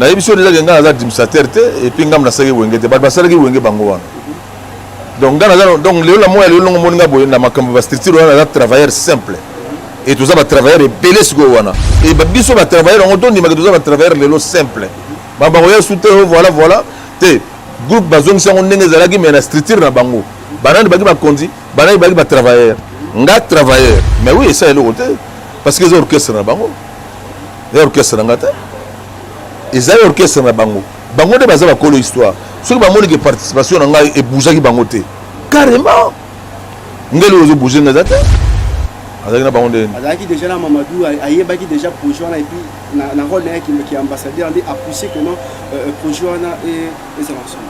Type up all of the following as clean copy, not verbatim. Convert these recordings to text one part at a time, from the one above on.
Nayebi soki ezaki ngai naza administrateur te, et puis ngai nasalaki Wenge te. Bato basalaki Wenge bango wana. Donc ngai naza, donc lelo na moya, lelo ndongo omoni ngai boye na makambo ba structure wana, naza travailleur simple et toza batravailleur ebele sikoyo wana. E biso batravailleur yango tondimaki, toza batravailleur lelo simple. Bakoya su te. Voilà, voilà te. Groupe bazongisi yango ndenge ezalaki, mais na structure na bango, banani baki bakonzi, banani baki batravailleur. Nga travailleur, mais oui, esa eloko te, parce que eza orchestre na bango, eza orchestre na nga te, ezali orchestre na bango. Bango nde baza bakolo histoire. Soki bamoni ke participation na ngai ebougeaki bango te carrément, ngeli oyo ezobouge nga eza te. Azalaki na bango ndeni. Azalaki déjà na Mamadou, ayebaki déjà projet wana, et puis na rôle na ye ki ambassadeur nde apoussé que non, projet wana ezala ensemble.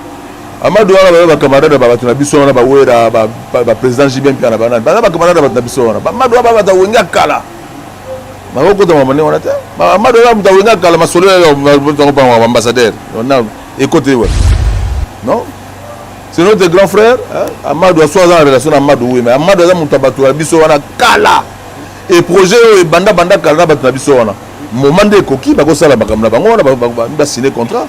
Amadou wana baza bacamarade ya bato na biso wana, bawera, baprésident JB Mpiana, banani, baza bacamarade ya bato na biso wana. Amadou wana bato awenge akala, bakokota mamane wana te. Amadou wana moto awenge akala, masolo yango ambassadeur ekote we. Non, c'est notre grand frère, hein? Amadou aso aza na relation na Amadou, oui, mais Amadou aza moto ya bato ya biso wana kala. E projet oyo ebanda banda kala na bato na biso wana. Moment nde ekoki, bakosala makambo na bango wana, basine contrat.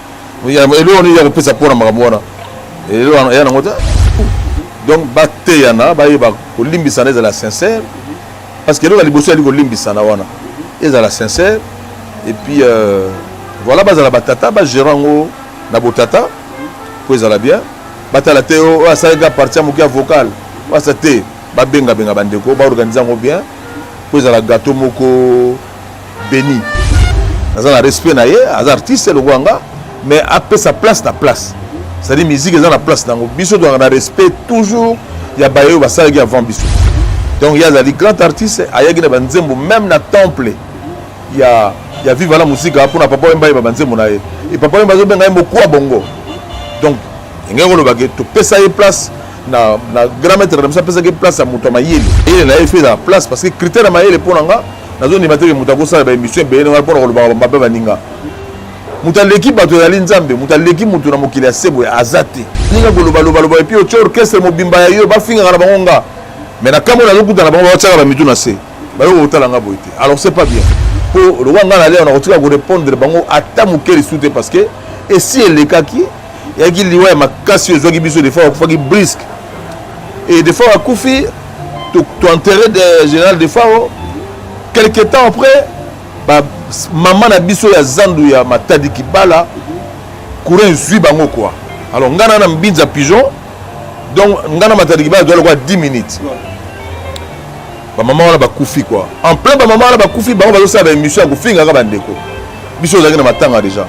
Eloko wana ya kopesa mpona makambo wana, eloko ya nango te. Donc bateyana, bayeba kolimbisana, ezala sincère, parce que eloko ya liboso yali kolimbisana wana, ezala sincère. Et puis voilà, bazala batata, bagérer yango na botata po ezala bien. Batala te oyo asalaki partie ya moke ya vocal asa te, babengabenga bandeko, baorganize yango bien po ezala gâteau moko béni. Naza na respect na ye, aza artiste lokola nga, mais apesa place na place, c'est-à-dire musique eza na place nango. Biso tozalaka na respect toujours ya baye oyo basalaki avant biso. Donc ye azali grand artiste, ayaki na banzembo même na temple ya Viva la Musica mpona Papa Wemba, ayeba banzembo na ye. E Papa Wemba azobenga ye mokuwa bongo. Donc engeki kolobake topesa ye place na grand maître na biso, apesaki ye place ya moto ya mayele. Mayele na ye fe ezala place, parce que critère ya mayele mpo na nga, nazondima teke moto akosala baémission ebele wana mpona kolobaka mabe baninga. Moto aleki bato ezali Nzambe. Moto aleki moto na mokili ya se boye aza te. Ninga kolobalobaloba, et puis otie orchestre mobimba ya yo, bafingaka na bango nga, mais na kambo nazokuta na bango, batiaka bamitu na se, bayoka kotala nga boye te. Alors c'est pas bien, mpo lokwa nga nalia, na kotika korépondre bango ata moke lisu te, parce que esi elekaki. Eyaki liwa ya makasi oyo ezwaki biso. Des fois akufaki brusque, et des fois akufi, toenterre de général Defao. Quelque temps après, mama na biso ya zandu ya Matadi Kibala, courant ezwi bango quoi. Alors ngai na Mbinza Pigeon, donc ngai na Matadi Kibala toza lokwa 10 minutes. Bamama wana bakufi quoi. En plein bamama wana bakufi, bango bazosala baémission ya kofingaka bandeko. Biso ozalaki na matanga déjà.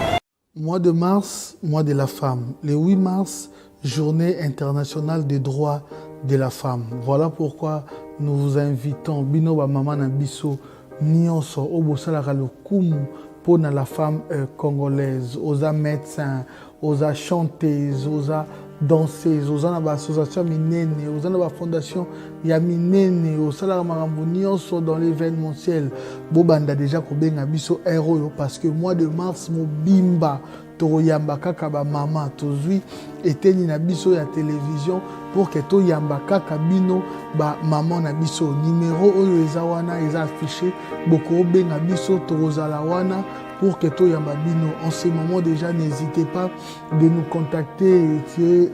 Mois de mars, mois de la femme. Le 8 mars, journée internationale des droits de la femme. Voilà pourquoi nous vous invitons, bino ba mama na biso nyonso oyo bosalaka lokumu mpona la femme congolaise, oza médecin, oza chanteuse, oza danseuse, oza na baassociation minene, oza na bafondation ya minene, osalaka makambo nyonso dans l'événementiel, bobanda déjà kobenga biso heure oyo, parce que mois de mars mobimba tokoyamba kaka bamama. Tozwi eteni na biso ya télévision pour que toyamba kaka bino bamama na biso. Numéro oyo eza wana, eza affiché, bokobenga biso, tokozala wana pour que toyamba bino. En ce moment déjà, n'hésitez pas de nous contacter. Tu es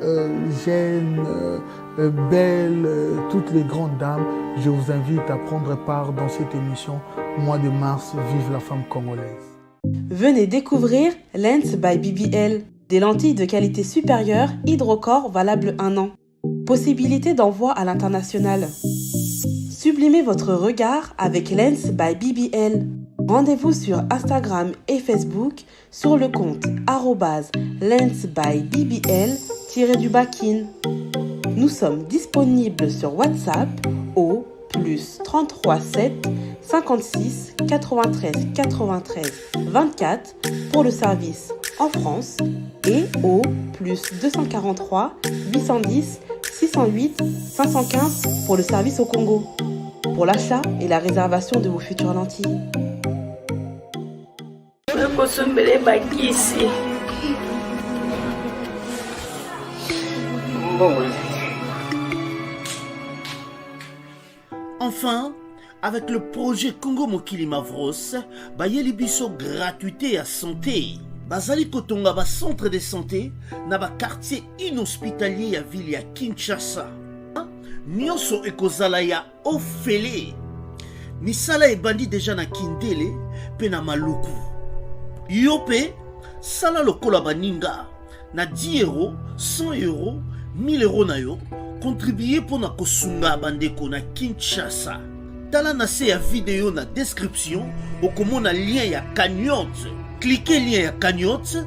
jeune, belle, toutes les grandes dames, je vous invite à prendre part dans cette émission. Mois de mars, vive la femme congolaise. Venez découvrir Lens by BBL, des lentilles de qualité supérieure, hydrocore, valable un an. Possibilité d'envoi à l'international. Sublimez votre regard avec Lens by BBL. Rendez-vous sur Instagram et Facebook sur le compte lens by BBL-kin. Nous sommes disponibles sur WhatsApp au plus 33 7 56 93 93 24 pour le service en France et au plus 243 810 608 515 pour le service au Congo. Pour l'achat et la réservation de vos futures lentilles. Kosombele bakisi mbongo. Enfin, avec le projet Congo Mokili Mavros, bayeli biso gratuité ya santé. Bazali kotonga ba centre de santé na ba quartier inhospitalier ya ville ya Kinshasa. Nyonso ekozala ya ofele. Misala ebandi deja na Kindele pe na Maluku. Yo pe sala lokola baninga na 10 euros, 100 euros, 1000 euros na yo, contribuer mpo na kosunga bandeko na Kinshasa. Tala na se ya video na description okomona lien ya cagnotte. Cliquez lien ya cagnotte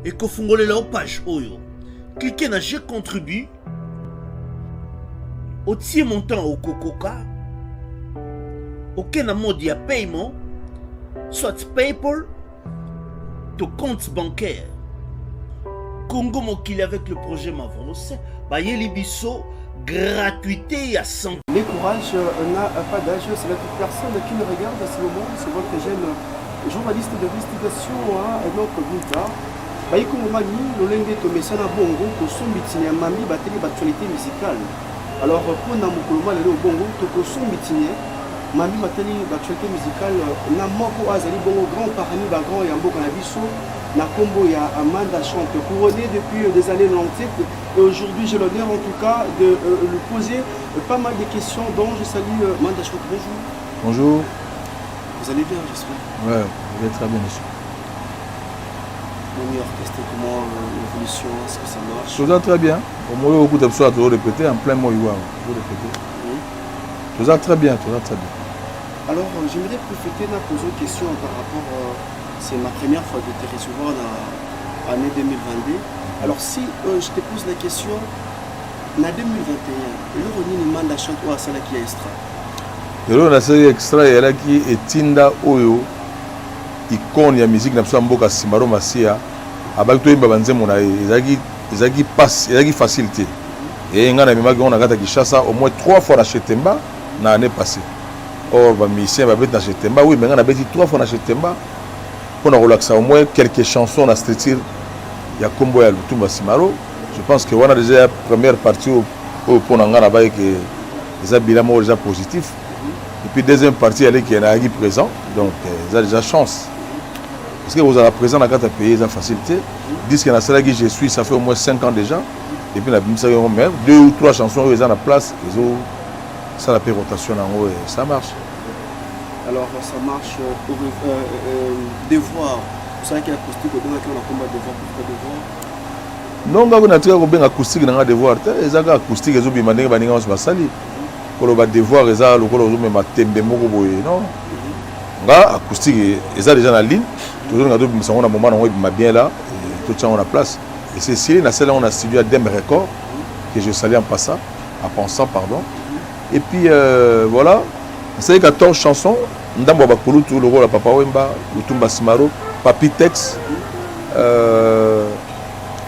ekofungolela yo page oyo. Cliquez na je contribue otie montant okokoka oke na mode ya paiement soit PayPal to compte bancaire. Congo Mokili avec le projet Mavros bayeli biso gratuité ya santé. Le courage n'a pas d'âge, c'est la toute personne qui nous regarde à ce moment, c'est votre jeune journaliste d'investigation, hein, Enoch Binta. Baikongomani lolenge tomesana bongo kosombitinya mambi bateli b'actualité musicale. Alors mpo na mokolo mwa lelo bongo tokosombitinya mambi matali b'actualité musicale na moko oyo azali bongo grand parmi ba grand ya mboka na biso na kombo ya Amanda Chante, couronné depuis des années 97. Et aujourd'hui, j'ai l'honneur en tout cas de lui poser pas mal de questions dont je salue Manda Chante. Bonjour. Bonjour. Vous allez bien, j'espère? Ouais, je vais très bien, monsieur. Mon orchestre, comment l'évolution, est-ce que ça marche? Tout va très bien. Au moins, au coup de toujours répéter, en plein mois, il va répéter. Tout va très bien, tout va très bien. Alors, j'aimerais profiter de poser une question par rapport, c'est ma première fois de te recevoir dans l'année 2022. Alors, si je te pose la question, en 2021, eloko nini Manda Chante oyo asalaki ya extra? Eloko nasalaki extra eyalaki etinda oyo icône ya musique na biso ya mboka Simaro Masia abaki toyemba banzembo na ye. Ezalaki pas ezalaki facile te. E ngai namemaki yango na kati ya Kinshasa au moins trois fois na Chetemba na année passée. Or bamusicien babeti na Chetemba, oui, mais ngai nabeti trois fois na Chetemba mpona kolakisa au moins quelques chansons na structure ya nkombo ya Lutumba Simaro. Je pense que wana déjà ya première partie oyo mpo na ngai nabayeke eza bilan moko déjà positif. Et puis deuxième partie aleki nayaki présent, donc eza déjà chance parce que kozala présent na kati ya pays eza facile te. Disque nasalaki Je suis, ça fait au moins 5 ans déjà et puis nabimisaki yango, mais deux ou trois chansons oyo eza na place ezosala mpe rotation na yango et ça marche. Alors ça marche pour devoir osalaki acoustique, obengaki wana komba devoir. Pourquoi devoir? Non, nga natika kobenga acoustique na nga devoir te. Eza kaka acoustique, ezobima ndenge baninga nyonso basali. Koloba devoir eza lokola ozomema tembe moko boye. Non, nga acoustique eza déjà na ligne, tozolinga tobimisa yango na moment nango ebima bien là, totia yango na place et c'est esili. Nasali yango na studio ya Dem Record que je salue en passant, en pensant, pardon. Et puis voilà, nasali 14 chansons, ndambo ya bakulutu lokola Papa Wemba, Lutumba Simaro, Papi Tex,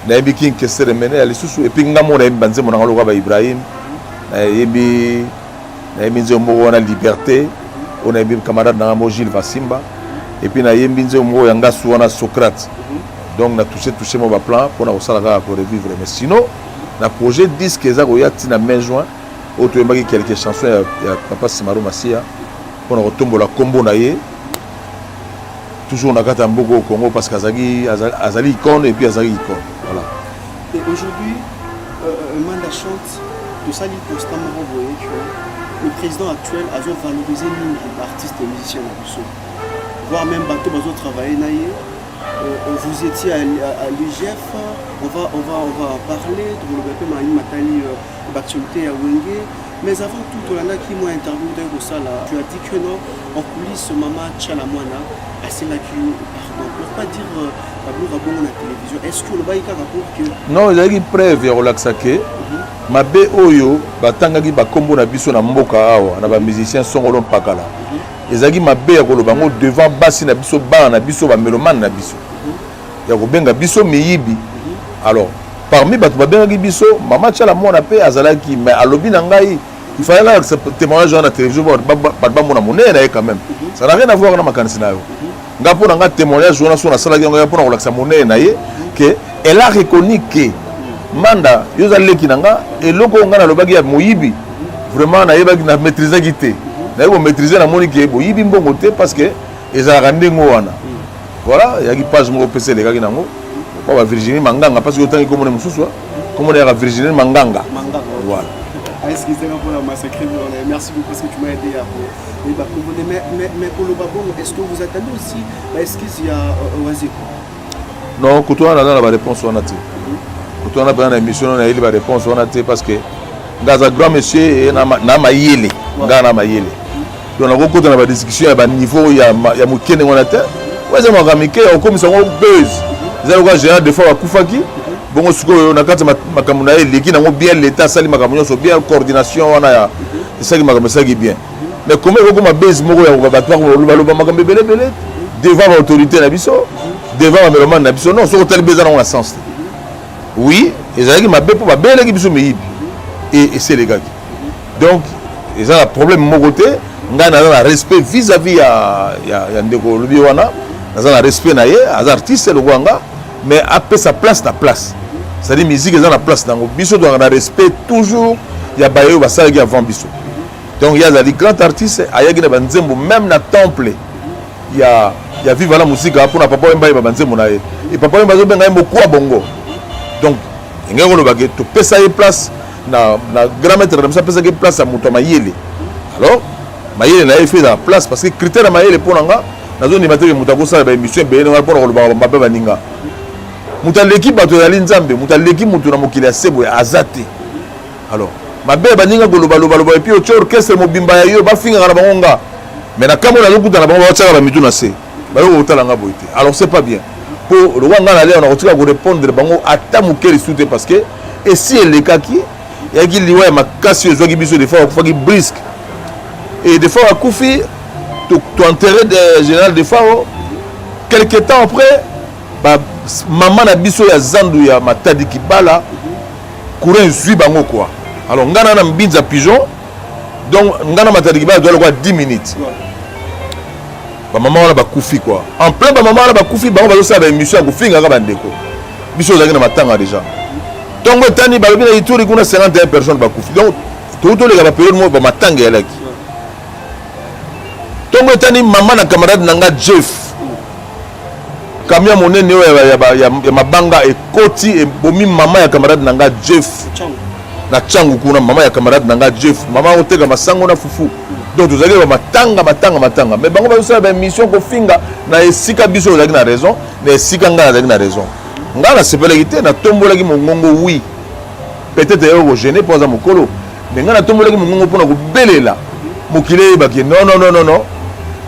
nayebi King Kester Emene ya lisusu. Et puis nga moko nayebi banzembo nanga lokola ba Ibrahim, nayembi nzembo moko wana Liberté oyo nayembi camarade nanga mo Gilles Vasimba. Et puis nayembi nzembo moko ya ngasu wana Socrate. Donc na touche touche mo baplan mpona kosala kaka korevivre. Mais sinon na projet disque eza koya ntina mai juin oyo toyembaki quelques chansons ya Papa Simaro Masia mpona kotombola nkombo na ye toujours na kati ya mboka au Congo, parce qu'azali azali icône et puis azali icône, voilà. Et aujourd'hui, Manda Chante, tosali constat moko boye que le président actuel azo valoriser mingi baartiste et musicien na biso, voire même bato bazotravailler na ye. Vous étiez à l'IGF, on va en parler, tokoloba mpe mayi matali l'actualité ya Wenge. Mais avant tout, tolandaki mwa interview otaki kosala, tu as dit que non, en coulisse, mama Tshala Mwana asengaki yo pardon. Pourquoi dire babiloko ya bongo na télévision? Est ce que olobaki kaka pour que Non, ezalaki preuve ya kolakisa ke mabe oyo batangaki bakombo na biso na mboka awa na bamusicien songolo mpakala, ezalaki mabe ya koloba yango devant basi na biso, bana na biso, bamélomane na biso, ya kobenga biso miyibi. Alors parmi bato babengaki biso, mama Tshala Mwana mpe azalaki. Mais alobi na ngai il fallait nalakisa témoignage wana na télévision, bato bamona monene na ye. Quand même, ça n'a rien à voir na makanisi na yo. Nga mpo na nga témoignage wana so nasalaki yango ya mpona kolakisa monene na ye ke elle a reconnu ke Manda, yo oza leki na nga, eloko oyo nga nalobaki ya moyibi, vraiment nayebaki na maîtrisaki te. Nayebi komaîtrise, namoni ke boyibi mbongo te parce que ezalaka ndenge wana. Voilà, eyaki page moko pesa elekaki nango. Kwa ba Virginie Manganga parce que otangi komona mosusu, komona yaka Virginie Manganga. Manganga. Voilà. Ah, excusez-moi pour la massacre, merci beaucoup parce que tu m'as aidé à mais, mais, mais, mais koloba bongo, est-ce que vous attendez aussi ba excuse ya Wazeko? Non, kutu wana naza na ba réponse wana te. Kutu wana mpenza na émission nayeli ba réponse wana te parce que nga aza grand monsieur na mayele, nga na mayele. Donc nakokota na badiscussion ya baniveau ya moke ndenge wana te. Oyo eza makambo mike ya kokomisa yango buzz. Eza lokola général des fois bakufaki bongo, sikoyo na kati ya makambo na ye eleki nango bien, l'état asali makambo nyonso bien, coordination wana ya esalaki makambo, esalaki bien. Mais comment ekokoma buzz moko ya bato baloba makambo ebele ebele devant baautorité na biso, devant bamélomane na biso? Non, soki otali mpe eza nango na sens te. Oui, ezalaki mabe mpo babelaki biso miyibi e eselekaki. Donc eza na problème moko te. Ngai naza na respect vis-à-vis ya ndeko olobi wana, naza na respect na ye, aza artiste lokola nga, mais apesa place na place, c'est-à-dire musique eza na place nango. Biso tozalaka na respect toujours ya baye oyo basalaki avant biso. Donc ye azali grand artiste, ayaki na banzembo même na temple ya Viva la Musica mpona Papa Wemba ayeba banzembo na ye. E Papa Wemba azobenga ye mokuwa bongo. Donc engeki kolobake topesa ye place na grand maître na biso, apesaki place ya moto ya mayele. Alors mayele na ye fe ezala place, parce que critère ya mayele mpo na nga, nazondima teke moto akosala baémission ebele ndenge mpona kolobaka mabe baninga. Moto aleki bato ezali Nzambe. Moto aleki moto na mokili ya se boye aza te. Alors mabe ya baninga, kolobalobaloba, et puis otie orchestre mobimba ya yo, bafingaka na bango nga, mais na kambo nazokutana bango, batiaka bamitu na se, bayoka kotala nga boye te. Alors c'est pas bien mpo lokwa nga nalia, nakotika korépondre bango ata moke lisu te, parce que esi elekaki. Eyaki liwa ya makasi oyo ezwaki biso. Des fois akufaki brusque et des fois akufi, toenterre général Defao. Quelque temps après, mama na biso ya zandu ya Matadi Kibala, courant ezwi bango quoi. Alors ngai na Mbinza Pigeon, donc ngai na Matadi Kibala toza lokwa 10 minutes. Bamama wana bakufi quoi. En plein bamama wana bakufi, bango bazosala baémission ya kofingaka bandeko. Biso ozalaki na matanga déjà. Ntongo etani, balobi na Ituri kuna 51 personnes bakufi. Donc toki toleka bapériode moko bamatanga eyalaki. Ntongo etani, mama na camarade na nga Jeff, camion monene oyo ya mabanga ekoti, ebomi mama ya camarade na nga Jeff na Ntango kuna. Mama ya camarade na nga Jeff, mama akoteka masango na fufu. Donc tozalaki bamatanga, matanga, matanga, mais bango bazosala baémission kofinga na esika biso ozalaki na raison, na esika ngai nazalaki na raison. Ngai nasepelaki te, natombolaki mongongo. Oui, peut-être eyo kogêner mpo aza mokolo, mais ngai natombolaki mongongo mpona kobelela mokili eyebaki: non, non, non, non, non,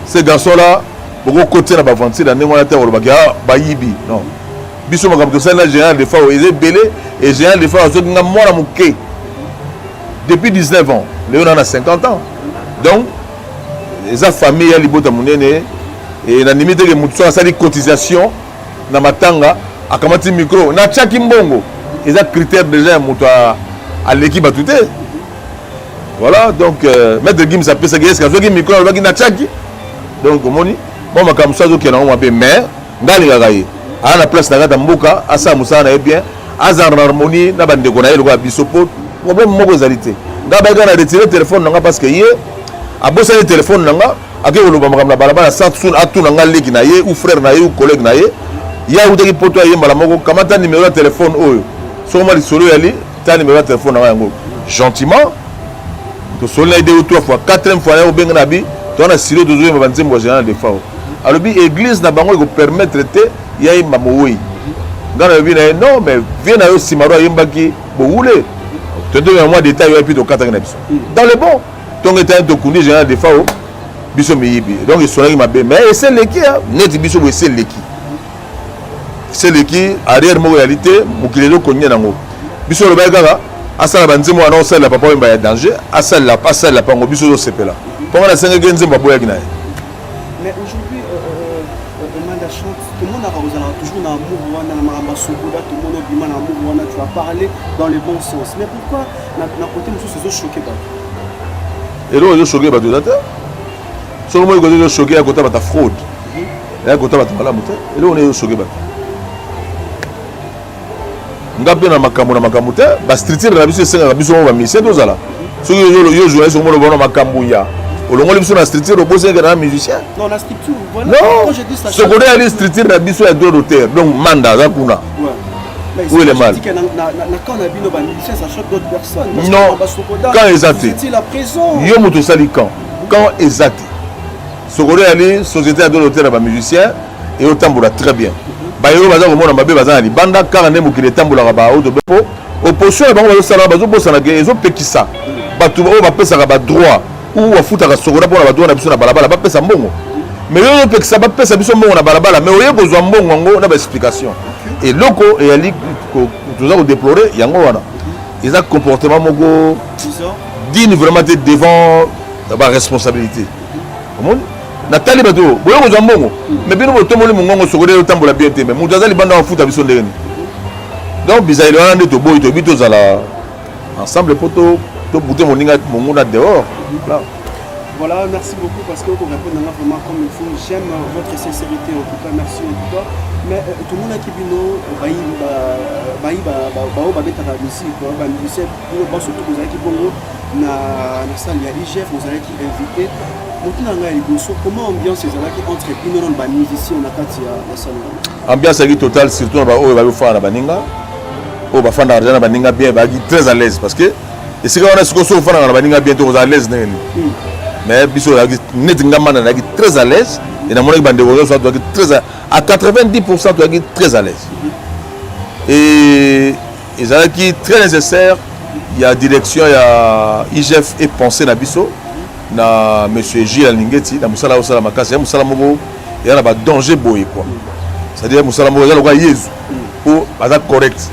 ce garçon là bokokotia na baventure na ndenge wana te. Kolobaki ah bayibi, non. Biso makambo tosali na général Defao eza ebele. E général Defao azoki nga mwana moke depuis 19 ans, lelo na 50 ans. Donc eza famille ya libota monene. E nandimi teke motu soki asali cotisation na matanga, akamati micro, natiaki mbongo, eza critère déjà ya moto aleki bato te. Voilà. Donc maître Gims apesaki eske azwaki micro, alobaki natiaki. Donc omoni mwa makambo mosusu azokende yango mabe, mais ngai alingaka ye, aya na place na kati ya mboka, asala mosala na ye bien, azala na harmonie na bandeko na ye lokola biso, po problème moko ezali te. Ngai bayaka na retire telefone na nga parce que ye abosani telefone na nga, ake koloba makambo na balabala sans atuna nga leki na ye ou frère na ye ou collègue na ye. Ye awutaki poto, ayembala moko, kamata numéro ya telefone oyo, soko mwa lisolo eyali, ta numéro ya telefone na nga yango. Gentiment tosoli na ye deux ou trois fois. Quatrième fois naye kobenga na bi toza na studio, tozoyemba banzembo ya général Defao. Alobi église na bango ekopermettre te yayemba mowei. Ngai nalobi na ye: non, mais vie na yo Simaro ayembaki bowule totoyeba mwa détail oyo, epi tokataki na biso dans le bon. Ntongo etani, tokundi général Defao, biso miyibi. Donc esonaki mabe, mais eseleki neti biso boye, eseleki, eseleki arrière moko yali te. Mokili ezokonia nango. Biso olobaki kaka asala banzembo wana, osalela Papa Wemba ya danger, asalela, asalela pango, biso ozosepela mpongo nasengaki nzembo, aboyaki na ye. Mais aujourd'hui, Manda Chante, tout le monde a toujours na amour wana na makambo sokoda, tout le monde obima na amour wana, tu as parlé dans le bon sens. Mais pourquoi na côté mosusu ezochoquer bato? Eloko ezochoquer bato eza te. Soki moi kote ezochoquer, ya kota bato ya fraude, ya kota bato malamu te. Eloko nde ezochoquer bato, nga mpe na makambo na makambo te. Bastructure na biso esengaka biso mo bamusicien tozala. Soki yo journaliste omona bona makambo ya Olongoli biso na structure, obosaki na musicien. Non, na structure, voilà. Non, Sokoda yali structure na biso ya droit d'auteur, donc Manda aza kuna. Où est le mal? Non, quand eza te, yo moto osali camp, quand eza te. Sokoda yali société ya droit d'auteur ya bamusicien, eyotambola très bien. Baye oyo baza komona mabe baza na libanda kaka nde mokili etambolaka. Baoyo po opposition na bango bazosala, bazobosana ke ezopekisa bato oyo bapesaka badroit ou bafutaka Sokoda mpona badroit na biso na balabala bapesa mbongo. Mais oyo ozopekisa bapesa biso mbongo na balabala, mais oye kozwa mbongo yango na baexplication. Eloko eyali toza kodéplorer yango wana, eza comportement moko digne vraiment te devant baresponsabilité. Omoni, natali bato oyo boye kozwa mbongo, mais bino botomboli mongongo, Sokoda otambola bien te, mais moto aza libanda bafuta biso ndenge nini? Donc bizaleli wana nde toboyi. Toyebi tozala ensemble mpo tobute moninga monguna dehors. Voilà. Voilà, merci beaucoup parce que vous répondez vraiment comme il faut. J'aime votre sincérité en tout cas, merci en tout cas. Mais tout le monde qui bino, bayi bayi ba ba ba ba musique, ba musicien, bino surtout vous avez qui bongo na salle ya IGF, vous avez qui invité. Moto na ngai liboso, comment ambiance ezalaki entre bino na ba musicien na kati ya salle? Ambiance ezalaki totale, surtout na baoyo bayofanda na baninga, oyo bafandaka deja na baninga bien, bayaki très à l'aise, parce que esika wana sikoyo soki ofandaka na baninga bien te, kozala à l'aise ndenge nini? Mais biso ozalaki neti nga Manda, nazalaki très à l'aise et namonaki bandeko nyonso tozalaki très à 90 %, tozalaki très à l'aise et ezalaki très nécessaire ya direction ya IGF et pensée na biso na monsieur Gilles Alingeti na mosala osala makasi ya mosala moko eza na badanger boye quoi, c'est-à-dire mosala moko eza lokola Yezu mpo baza correct,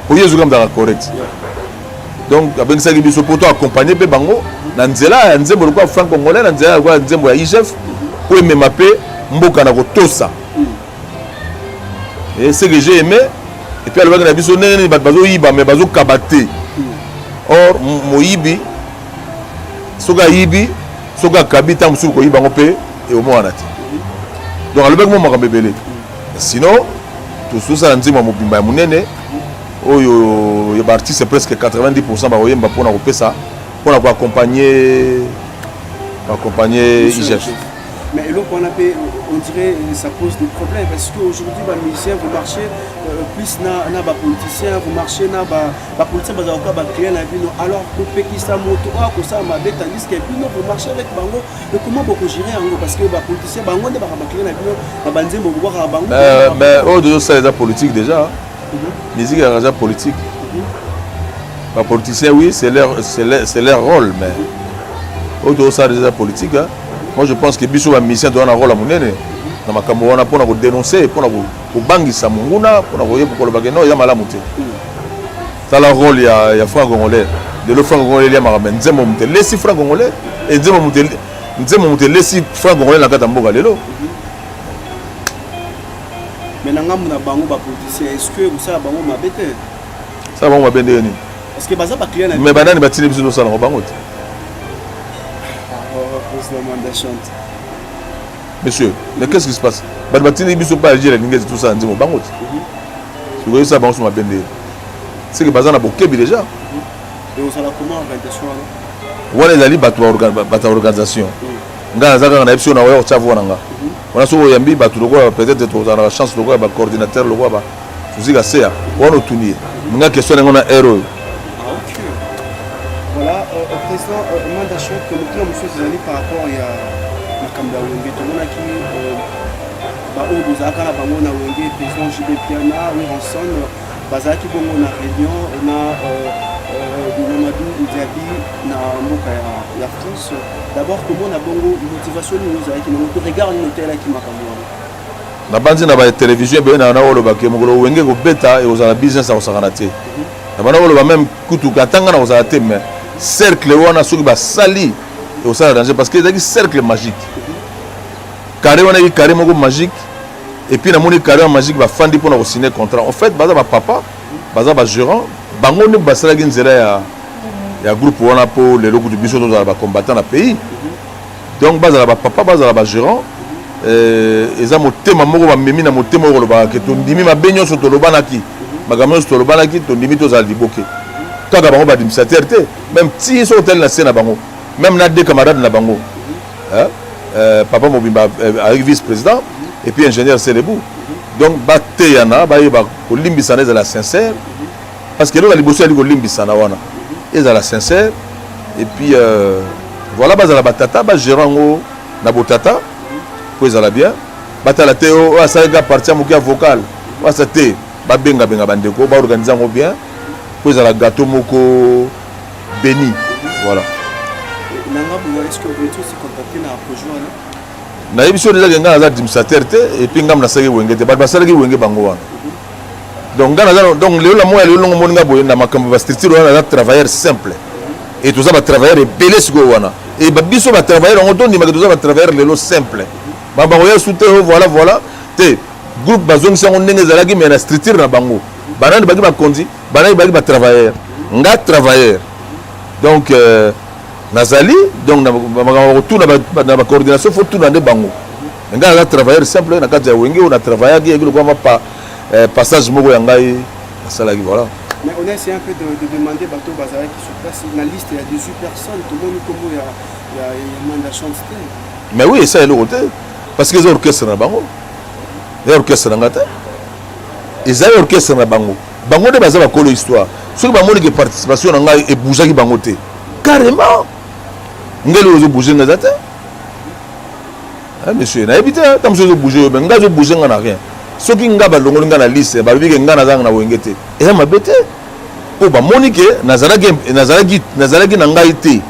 po Yezu kaka mutaka correct. Donc abengisaki biso mpo to accompagne mpe bango na nzela ya nzembo lokola franc congolais, na nzela lokola nzembo ya IGF mpo emema mpe mboka na kotosa. Et ce que j'ai aimé, et puis alobaki na biso ndenge nini bato bazoyiba mais bazokaba te. Or moyibi soki ayibi, soki akabi, ntango mosusu koyiba yango mpe eomwana te. Donc alobaki mo makambo ebele. Sinon tososala nzembo ya mobimba ya monene oyo ya baartiste, presque 90 % bakoyemba mpona kopesa, mpona koaccompagner IGF. Mais eloko wana mpe, on dirait, ça pose des problèmes parce que aujourd'hui bamusicien, vous marchez plus na bapoliticien, vous marchez na bapoliticien, bazalaka baclient na bino. Alors kopekisa moto oyo akosala mabe tandis que bino vous marchez avec bango, mais comment bokogérer yango? Parce que bapoliticien bango nde baka baclient na bino na banzembo bobwakaka bango. Mais oyo tozosala eza politique déjà. Musique ezalaka eza politique. Bapoliticien, oui, c'est leur rôle, mais oyo tozosala eza politique, hein. Moi je pense que biso bamusicien toza na rôle ya monene na makambo wana mpona kodénoncer, mpona kobangisa monguna, mpona koyeba kolobake non, eza malamu te. Tala rôle ya franc congolais lelo. Franc congolais eliamaka, me nzembo moto elesi franc congolais e nzembo moto elesi franc congolais na kati ya mboka lelo. Mais na ngambu na bango bapoliticien, est ce que kosala bango mabe te? Sala bango mabe ndenge nini? Parce que baza baclient na Mais banani batindi biso tosala yango? Bango te. Président Manda Chante. Monsieur, mais qu'est-ce qui se passe? Bato batindi biso mpa agile alingi ete tosala nzembo, bango te. Sikoyo esala bango so mabe ndenge seke baza na bokebi déjà. Ekozala comment organisation wana? Wana ezali bato bato ya organisation. Ngai naza kaka na biso na oya kotya voix na nga wana. Soki oyambi bato lokola peut-être tozala na bachance lokola bacoordinateur, lokola basuzika seya wana, otuni ye nga question nango na heure oyo. Ah, ok. Voilà, président Manda Chante, motuna mosusu ezali par rapport ya makambo ya Wenge. Tomonaki baoyo bozalaka na bango na Wenge, président JB Mpiana, Werrason, bazalaki bongo na réunion na Mamadou Diaby na mboka ya France. D'abord komona bongo, motivation nini ozalaki nango to regard nini otelaki makambo wana? Nabandi na batelevizio ebele na olobaki mokolo Wenge kobeta ekozala business ya kosakana te. Na banda koloba même kutu ata nga na kozala te, mais cercle wana soki basali ekosala danger, parce que ezalaki cercle magique. Carré wana eki carré moko magique. Et puis namoni carré wana magique, bafandi mpona kosigner contrat. En fait baza bapapa, baza bagérant, bango nde basalaki nzela ya groupe wana mpo lelo kutu biso tozala bacombattant na pays. Donc bazala bapapa, bazala bagérant, eza motema moko bamemi na motema oyo kolobaka ke tondimi mabe nyonso tolobanaki, makambo nyonso tolobanaki, tondimi tozala liboke. Kaka bango baadministrateur te, même ti soki otali na se na bango, même na deux camarades na bango. Hein? Euh, papa mobimba euh, avec vice président et puis ingénieur Selebu. Donc bateyana bayeba kolimbisana ezala sincère parce que eloko ya liboso yali kolimbisana wana ezala sincère et puis euh, voilà bazala batata bagérant yango na botata mpo ezala bien batala te oyo asalaki parti ya moke ya vocal oyo asa te babengabenga bandeko baorganize yango bien mpo ezala gâteau moko béni voilà. Nanga boye, est-ce que vous êtes aussi contacté na projet wana? Nayebi so ezaki ngai naza administrateur te et puis ngai nasalaki wenge te, bato basalaki wenge bango wana. Donc ngai naza, donc lelo na moya lelo longo moni ngai boye na makambo ba structure wana, naza travailleur simple et toza batravailleur ebele sikoyo wana. E biso batravailleur yango tondimaki toza batravailleur lelo simple, babango ya su te. O voilà voilà te, groupe bazongisi yango ndenge ezalaki, mais na structure na bango banani baki bakonzi, banani baki batravailleur, nga travailleur. Donc nazali donc makambo kotuna na bacoordination, faut tuna nde bango. Ngai naza travailleur simple na kati ya wenge oyo na travaillaki yaki lokola pa passage moko ya ngai nasalaki, voilà. Mais on a essayé un peu de demander bato bazalaki sur place na liste, il y a 18 personnes, tout le monde kombo ya Manda Chante. Mais oui, esa eloko te parce que eza orchestre na bango, eza orchestre na nga te, ezali orchestre na bango. Bango nde baza bakolo histoire. Soki bamoni ke participation na ngai ebougeaki bango te carrément, ngeli oyo ezobouge nga eza te. Monsieur, nayebi te ta mosu ezobouge oyo, mais ngai ezobouge nga na rien. Soki nga balongoli nga na liste, balobi ke nga nazanga na wenge te, eza mabe te mpo bamoni ke nazalaki na ngai te.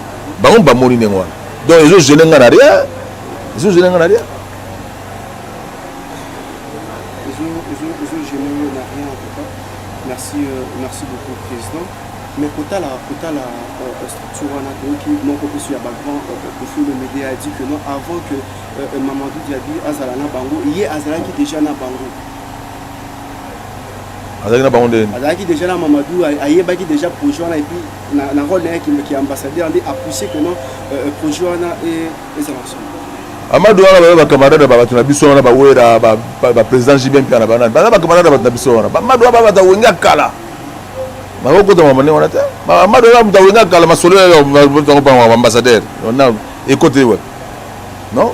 Bango bamoni ndenge wana, donc ezogêner nga na rien, ezogêner nga na rien. Ezogêner na rien en tout cas. Merci, merci beaucoup, président. Mais kotala structure wana, toyoki moko biso ya bagrand Koffi Olomide a dit que non, avant que Mamadou Diaby azala na bango, ye azalaki déjà na bango. Azalaki na bango ndeni? Azalaki déjà na Mamadou, ayebaki déjà projet wana et puis na rôle na ye ki ambassadeur nde apoussé que non, projet wana ezala ensemble. Amadou wana baza bacamarade ya bato na biso wana, bawera, baprésident JB Mpiana na banani, baza bacamarade ya bato na biso wana. Amadou wana bato awenge kala, bakokota mama ndenge wana te. Amadou wana moto awenge kala, masolo ambassadeur ekote we, non,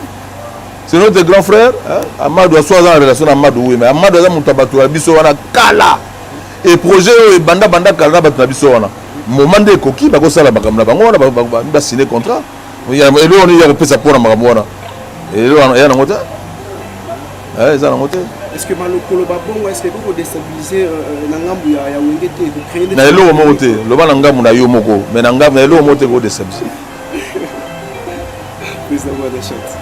c'est notre grand frère hein? Amadou aso aza na relation na Amadou, oui, mais Amadou aza moto ya bato ya biso wana kala e projet oyo ebanda banda kala na bato na biso wana. Moment nde ekoki, bakosala makambo na bango wana, basine contrat. Eloko nini ya kopesa mpona makambo wana? Eloko eya nango te, eza nango te. Est ce que malokolo babongo, est ce que ekoki kodéstabiliser na ngambu ya wenge te, ekocréer? Na eloko moko te. Loba na ngambu na yo moko, mais na ngambu na eloko moko te ekodéstabiliser. Président Manda Chante.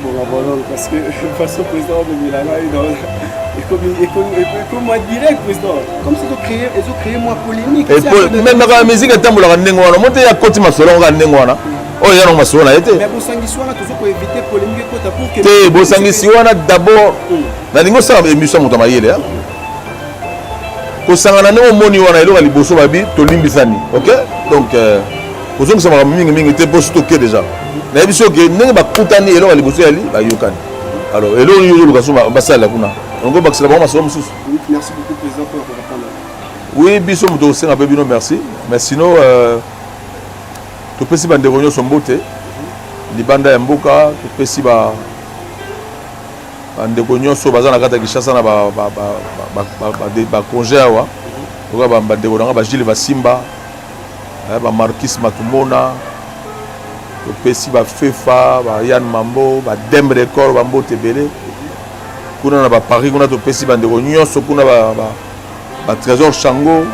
Bon, abandonne parce que façon président de Milana, et comme moi direct, président, comme si ils ont créé moi polémique. Mais makambo ya musique etambolaka ndenge wana. Mo te ya koti masolo yango kaka ndenge wana oyo eza nango masolo na ye te. Mais bosangisi wana, tozo koéviter polémique ekota pour que Te, bosangisi wana d'abord nalingi osala émission ya moto ya mayele. Kosangana ndenge omoni wana, eloko ya liboso babi tolimbisani, ok. Donc kozongisa makambo mingimingi te mpo soki toke déjà nayebi soki ndenge bakutani, eloko ya liboso yali bayokani. Alors eloko nini ozoluka so basalela kuna, ongo bakisela bango masolo mosusu? Merci beaucoup, président, pour répondre. Oui, biso moto osenga mpe bino merci. Mais sinon topesi bandeko nyonso mbote libanda ya mboka, topesi bandeko nyonso baza na kati ya Kinshasa na bacongé awa, lokola bandeko na nga bagile Basimba, bamarkis Matumona, topesi bafefa bayan Mambo, badem Record, bambote ebele kuna na baparis kuna. Topesi bandeko nyonso kuna, batrésor Chango,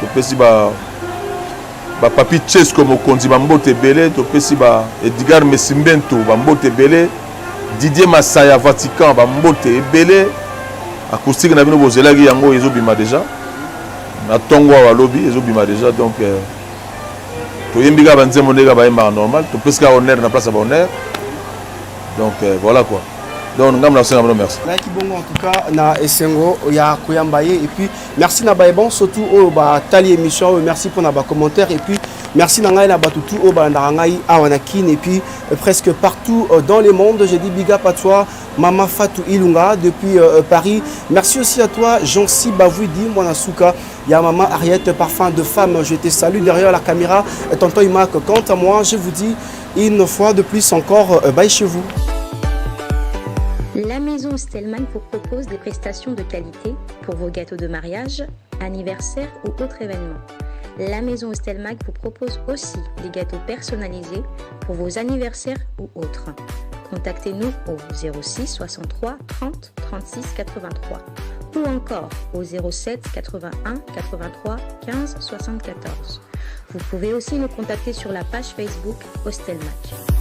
topesi bapapi Chesco mokonzi, bambote ebele. Topesi ba Edgar Mesimbento, bambote ebele. Didier Masaya Vatican, bambote ebele. Acoustique na bino bozelaki yango, ezobima déjà na ntongo awa, alobi ezobima déjà. Donc toyembi kaka banzembo ndenge bayembaka normal, topesi kaka honneur na place ya bahonneur. Donc voilà quoi. Donc ngambo na kosenga bino merci. Nayaki bongo en tout cas na esengo ya koyamba ye et puis merci na baebon surtout oyo batali émission oyo. Merci mpona bacommentaire et puis Merci na ngai na bato tout oyo balandaka ngai awa na Kin et puis presque partout dans le monde. Je dis big up à toi, Mama Fatou Ilunga depuis Paris. Merci aussi à toi, Jean-Si Bavouidi, Mwanasuka. Il y a Maman Ariette, parfum de femme. Je te salue derrière la caméra. Tonton Imak, quant à moi, je vous dis une fois de plus encore, bye chez vous. La maison Stellman vous propose des prestations de qualité pour vos gâteaux de mariage, anniversaire ou autres événements. La maison Stelmag vous propose aussi des gâteaux personnalisés pour vos anniversaires ou autres. Contactez-nous au 06 63 30 36 83 ou encore au 07 81 83 15 74. Vous pouvez aussi nous contacter sur la page Facebook Hostelmac.